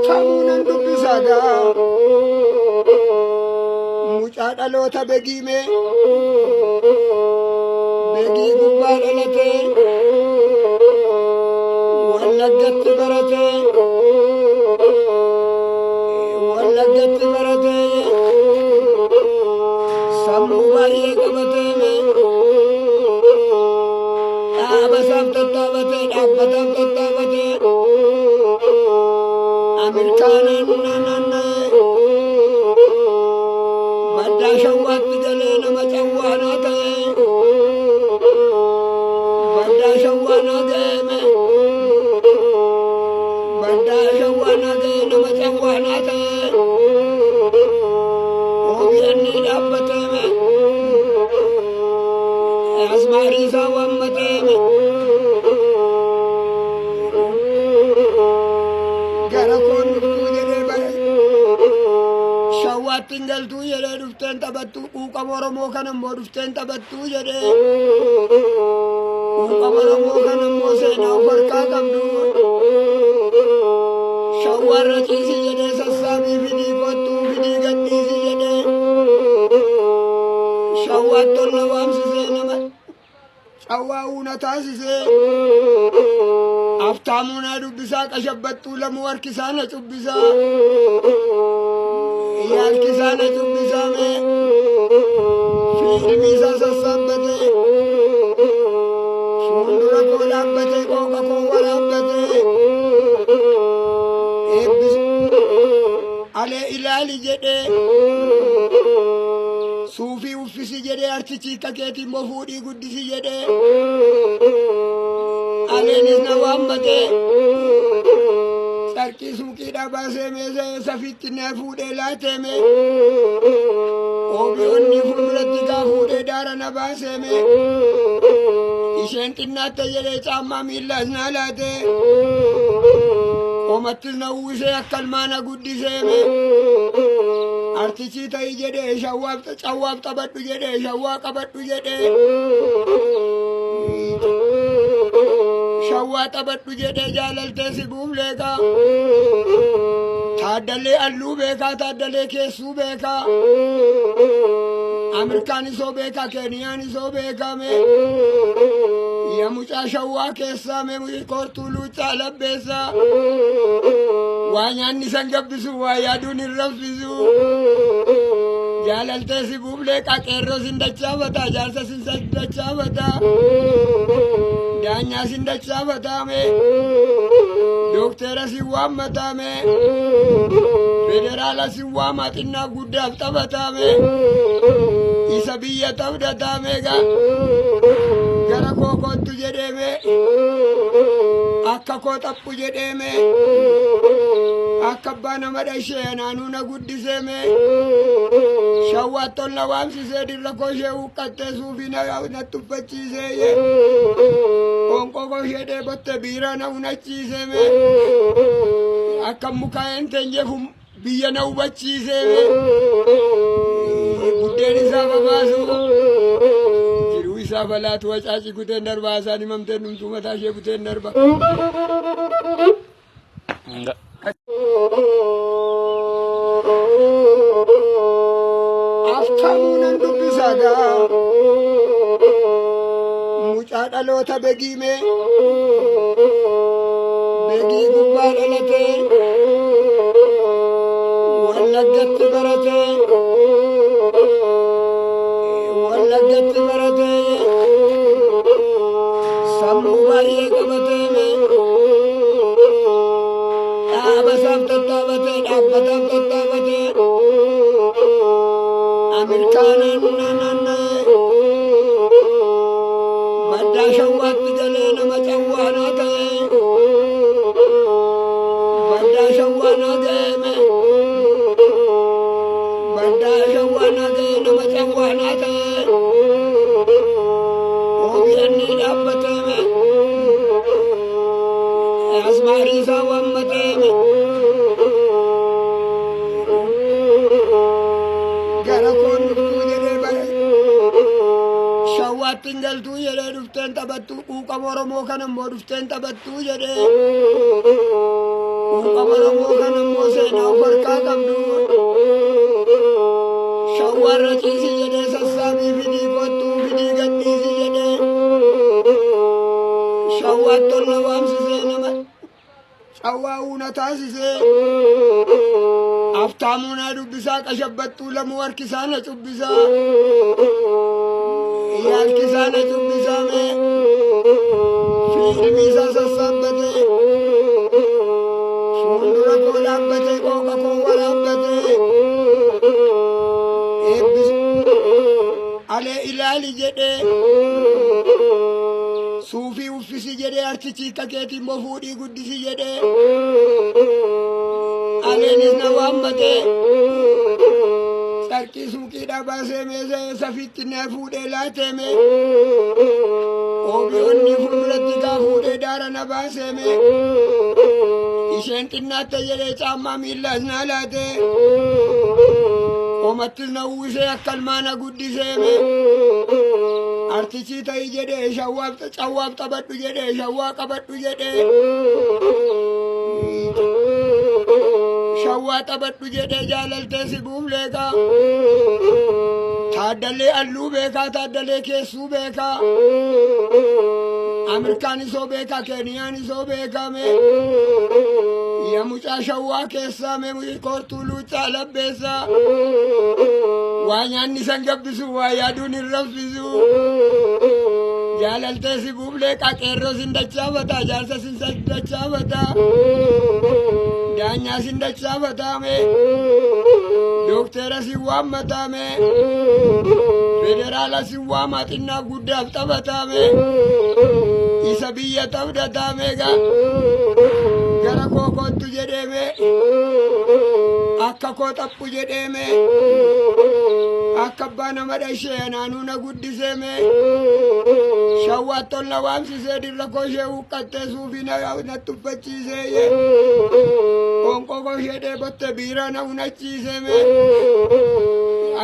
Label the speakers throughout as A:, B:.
A: Aftaamuu nan dubbisaa gaa. Mucaa dhaloota begiimee. Begii gubbaa dhalatee. Wallaggatti baratee. Wallaggatti baratee. Sammuu baay'ee qabatee. Dhaaba isaaf tattaafatee dhaabbataaf tattaafatee. Ameerikaanaan naanna'ee. Baddaa shawwaatti galee nama cawwaanaa ta'e. Baddaa shawwaanaa ga'eeme. Baddaa shawwaanaa ga'ee nama cawwaanaa ta'e. OBN dhaabbateeme. Asmaarii isaa waammateeme. Gara koon dhuftuu jedhee bare. Shawwaatti hin galtuu jedhee dhufteen taphattuu quuqama Oromoo kana immoo dhufteen taphattuu jedhee. Quuqama Oromoo kana immoo seenaa of harkaa qabdu. Shawwaarra ciisi jedhee sassaabii fidii kottuu fidii gadhiisi jedhee. Shawwaatti ol na waamsisee nama cawwaa uuna taasisee. Aftaamuu na dubbisaa qashabbattuu lamuu harkisaa na cubbisaa. Harkisaa na cubbisaa mee. Fiilmii isaa sassaabbatee. Fuuldura koo dhaabbatee qooqa koo waraabbatee. Eebbis alee ilaali jedhee. Suufii uffisi jedhee artichi hiika keetii immoo fuudhii guddisi jedhee. Aleenis na waammatee. Carqii suuqiidhaa baasee meeshaa safiitti na fuudhee laatee mee. Obiyoonni fuulduratti gaa fuudhee daara na baasee mee. Isheen xinnaatte jedhee caammaa miillaas na laatee. Qomattis na uwwisee akka ilmaa na guddisee mee. Artichii ta'ii jedhee shawwaaf cawwaaf qabadhu jedhee shawwaa qabadhu jedhee. Shawwaa taphadhu jedhee jaalaltee si buufleekaa. Taaddalee alluu beekaa taaddalee keessuu beekaa. Ameerikaan isoo beekaa Keeniyaan isoo beekaa mee. Ya mucaa shawwaa keessaa mee koortuu luuccaa labbeessaa. Waa nyaanni san gabbisu waa yaaduun hin raffisu. Jaalaltee si buuflee qaqeerroo sin dachaafataa jaarsa sin dachaafataa. Daanyaa sin dachaafataa mee. Dookteera sin waammataa mee. Federaala sin waamaa xinnaa guddaaf taphataa mee. Isa biyya taphataa mee gaa. Gara koo kottu jedhee mee. Akka koo xaphu jedhee mee. Akka abbaa nama dhashee anaanuu na guddisee mee. Shawwaatti ol na waamsisee dirra koo ishee huqqattee suufii natti uffachiisee yee. Qoonqoo koo ishee dheebotte biiraa na unachiisee mee. Akka mukaa'een teenyeef biyya na hubachiisee mee. Buddeen isaa babaasu. Jiruu isaa balaatu wacaacii kuteen darbaa isaan himamteen dhumtuu mataa ishee kuteen darba.
B: Nga.
A: Aftaamuu nan dubbisaa gaa. Mucaa dhaloota begiimee. Begii gubbaa dhalatee. Wallaggatti baratee. Wallaggatti baratee. Sammuu baay'ee qabatee mee. Dhaaba isaaf tattaafatee dhaabbataaf tattaafatee. Ameerikaanaan naanna'ee. Baddaa shawwaatti galee nama cawwaanaa ta'e. Baddaa shawwaanaa ga'eeme. Baddaa shawwaanaa ga'ee nama cawwaanaa ta'e. OBN dhaabbateeme. Asmaarii isaa waammateeme. Gara koon dhuftuu jedhee bare. Shawwaatti hin galtuu jedhee dhufteen taphattuu quuqama Oromoo kana immoo dhufteen taphattuu jedhee. Quuqama Oromoo kan immoo seenaa of harkaa qabdu. Shawwaarra ciisi jedhee sassaabii fidii kottuu fidii gadhiisi jedhee. Shawwaatti ol na waamsisee nama cawwaa uuna taasisee. Aftaamuu naa dubbisaa qashabbattuu lamuu harkisaa na cubbisaa. Harkisaa na cubbisaa mee. Fiilmii isaa sassaabbatee. Fuuldura koo dhaabbatee qooqa koo waraabbatee. Eebbis alee ilaali jedhee. Suufii uffisi jedhee artichi hiika keetii immoo fuudhii guddisi jedhee. Aleenis na waammatee. Carqii suuqiidhaa baasee meesee safiitti na fuudhee laatee mee. Oobiyoonni fuulduratti gaa fuudhee daara na baasee mee. Isheen xinnaatte jedhee caammaa miillaas na laatee. Qomattis na uwwisee akka ilmaa na guddisee mee. Artichii ta'ii jedhee shawwaaf cawwaaf qabadhu jedhee shawwaa qabadhu jedhee. Shawwaa qabadhu jedhee jaalaltee si buuf leeqaa. Taaddalee alluu beekaa taaddalee keessuu beekaa. Amirkaan isoo beekaa Keeniyaan isoo beekaa mee. Ya mucaa shawwaa keessaa mee koortuu luuccaa labbeessaa. Waa nyaanni san gabbisu waa yaaduun hin raffisu. Jaalaltee si buuf leeqaa qeerroo sin dachaafataa jaarsa sin dachaafataa. Daanyaa sin dachaafataa mee. Dookteera si waammataa mee. Federaala si waamaa xinnaaf guddaaf taphataa mee. Isa biyya taphataa mee gaa. Gara koo kottu jedhee mee. Akka koo xaphu jedhee mee. Akka abbaa nama dhashee anaanuu na guddisee mee. Shawwaatti ol na waamsisee dirra koo ishee huqqattee suufii natti uffachiisee yee. Qoonqoo koo ishee dheebotte biiraa na unachiisee mee.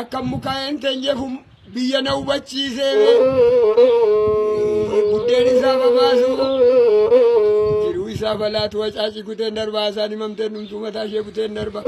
A: Akka mukaa'een teenyeef biyya na hubachiisee mee. Buddeen isaa babaasu. Jiruu isaa balaatu wacaacii kuteen darbaa isaan himamteen dhumtuu mataa ishee kuteen darba.